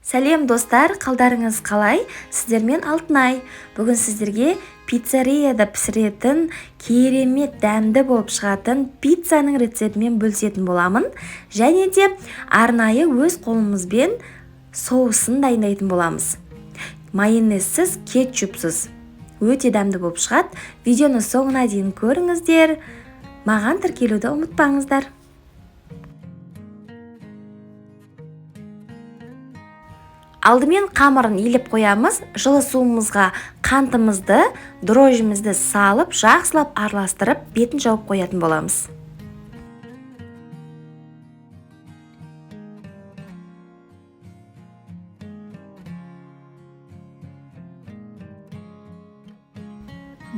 Сәлем достар, қалдарыңыз қалай? Сіздермен Алтынай. Бүгін сіздерге пиццерияда пісіретін керемет дәмді болып шығатын пиццаның рецептімен бөлісетін боламын. Және де арнайы өз қолымызбен соусын дайындайтын боламыз. Майонезсіз, кетчупсыз. Өте дәмді болып шығады. Видеоны соңына дейін көріңіздер. Маған тіркелуді ұмытпаңыздар. Алдымен қамырын илеп қоямыз. Жылы суымызға қантымызды, дрожжімізді салып, жақсылап араластырып, бетін жауып қоятын боламыз.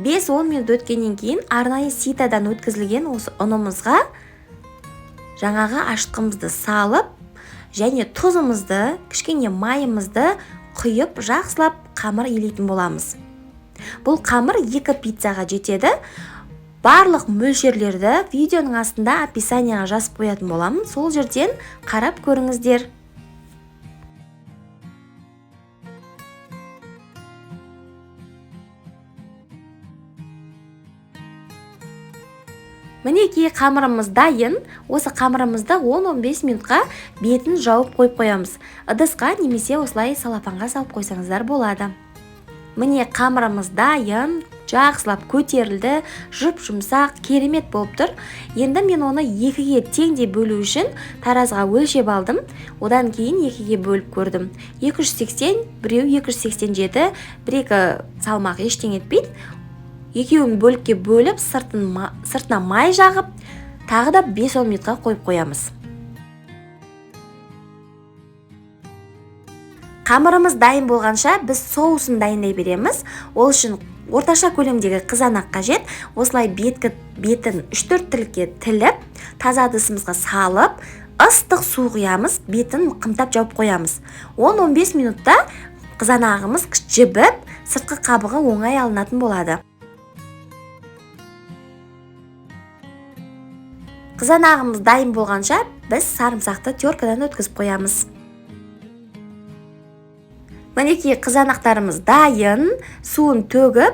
5-10 минут өткеннен кейін арнайы ситадан өткізілген осы ұнымызға жаңағы ашытқымызды салып, және тұзымызды, кішкене майымызды құйып, жақсылап қамыр илейтін боламыз. Бұл қамыр 2 пиццаға жетеді. Барлық мөлшерлерді видеоның астында описанияға жазып қоятын боламын. Сол жерден қарап көріңіздер. Мінекей қамырымыз дайын. Осы қамырымызды 10-15 минутқа бетін жауып қойып қоямыз. Ыдысқа немесе осылай салафанға салып қойсаңыздар болады. Міне қамырымыз дайын, жақсылап көтерілді, жұп-жұмсақ, керемет болып тұр. Енді мен оны екіге теңдей бөлу үшін таразға өлшеп алдым. Одан кейін екіге бөліп көрдім. 280, біреу 287, бір-екі салмақ ештеңе етпейді. Екеуін бөлікке бөліп, сыртына май жағып, тағы да 5-10 минутқа қойып қоямыз. Қамырымыз дайын болғанша біз соусын дайындай береміз. Ол үшін орташа көлемдегі қызанақ қажет. Осылай бетін 3-4 тілікке тіліп, таза ыдысымызға салып, ыстық су құямыз, бетін қымтап жауып қоямыз. 10-15 минутта қызанағымыз жібіп, сыртқы қабығы оңай алынатын болады. Қызанағымыз дайын болғанша біз сарымсақты теркадан өткізіп қоямыз. Мінекей қызанақтарымыз дайын, суын төгіп,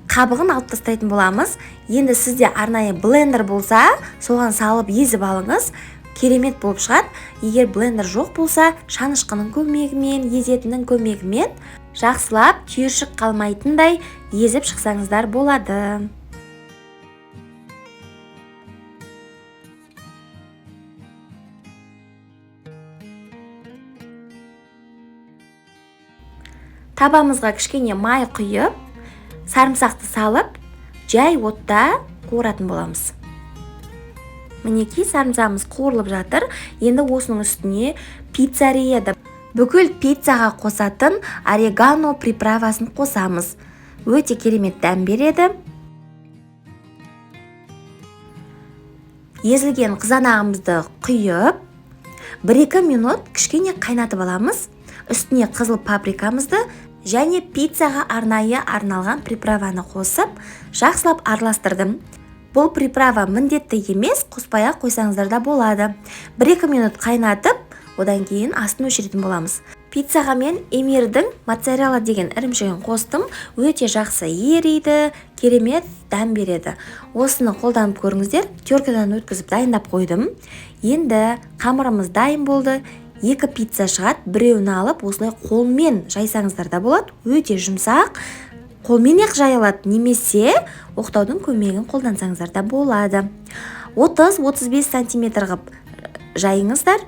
қабығын алып тастайтын боламыз. Енді сізде арнайы блендер болса, соған салып езіп алыңыз, керемет болып шығады. Егер блендер жоқ болса, шанышқының көмегімен, езетінің көмегімен жақсылап түйіршік қалмайтындай езіп шықсаңыздар болады. Табамызға кішкене май құйып, сарымсақты салып, жай отта қуыратын боламыз. Мінекей сарымсағымыз қуырылып жатыр. Енді осының үстіне пиццерияда бүкіл пиццаға қосатын орегано приправасын қосамыз. Өте керемет дәм береді. Езілген қызанағымызды құйып, 1-2 минут кішкене қайнатып аламыз. Үстіне қызыл паприкамызды және пиццаға арнайы арналған приправаны қосып, жақсылап араластырдым. Бұл приправа міндетті емес, қоспай-ақ қойсаңыздар да болады. 1-2 минут қайнатып, одан кейін астын өшіретін боламыз. Пиццаға мен Эмирдің моцарелла деген ірімшігін қостым. Өте жақсы ериді, керемет дәм береді. Осыны қолданып көріңіздер. Теркадан өткізіп дайындап қойдым. Енді қамырымыз дайын болды. 2 пицца шығады, біреуін алып осылай қолмен жайсаңыздар да болады. Өте жұмсақ, қолмен-ақ жайылады, немесе оқтаудың көмегін қолдансаңыздар да болады. 30-35 сантиметр қып жайыңыздар.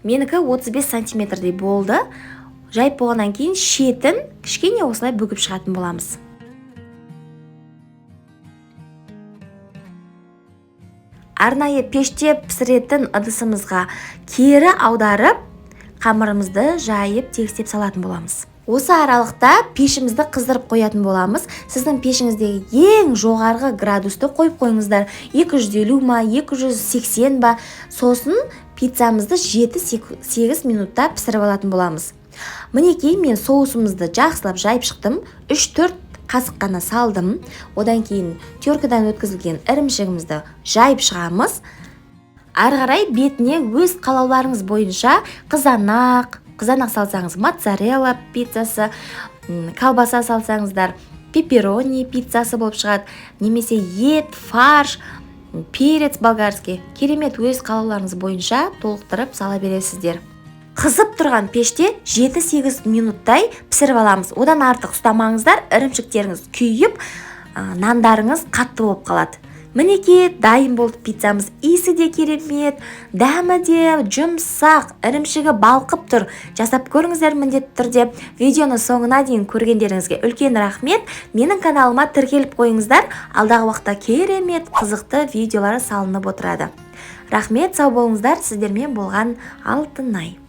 Менікі 35 сантиметрдей болды. Жайып болғаннан кейін шетін кішкене осылай бүгіп шығатын боламыз. Арнайы пеште пісіретін ыдысымызға кері аударып, қамырымызды жайып тегістеп салатын боламыз. Осы аралықта пешімізді қыздырып қоятын боламыз. Сіздің пешіңіздегі ең жоғарғы градусты қойып қойыңыздар. 250 ма, 280 ба. Сосын пиццамызды 7-8 минутта пісіріп алатын боламыз. Мінекей мен соусымызды жақсылап жайып шықтым. 3-4 қасық қана салдым. Одан кейін теркадан өткізілген ірімшігімізді жайып шығамыз. Ары қарай бетіне өз қалауларыңыз бойынша қызанақ, Қызанақ салсаңыз, моцарелла пиццасы, колбаса салсаңыздар, пепперони пиццасы болып шығады немесе ет, фарш, перец болгарский. Керемет, өз қалауларыңыз бойынша толықтырып сала бересіздер. Қызып тұрған пеште 7-8 минуттай пісіріп аламыз. Одан артық ұстамаңыздар, ірімшіктеріңіз күйіп, нандарыңыз қатты болып қалады. Мінекей, дайын болды пиццамыз. Иісі де керемет, дәмі де жұмсақ, ірімшігі балқып тұр. Жасап көріңіздер міндетті түрде. Видеоны соңына дейін көргендеріңізге үлкен рахмет. Менің каналыма тіркеліп қойыңыздар, алдағы уақытта керемет қызықты видеолар салынып отырады. Рахмет, сау болыңыздар. Сіздермен болған Алтынай.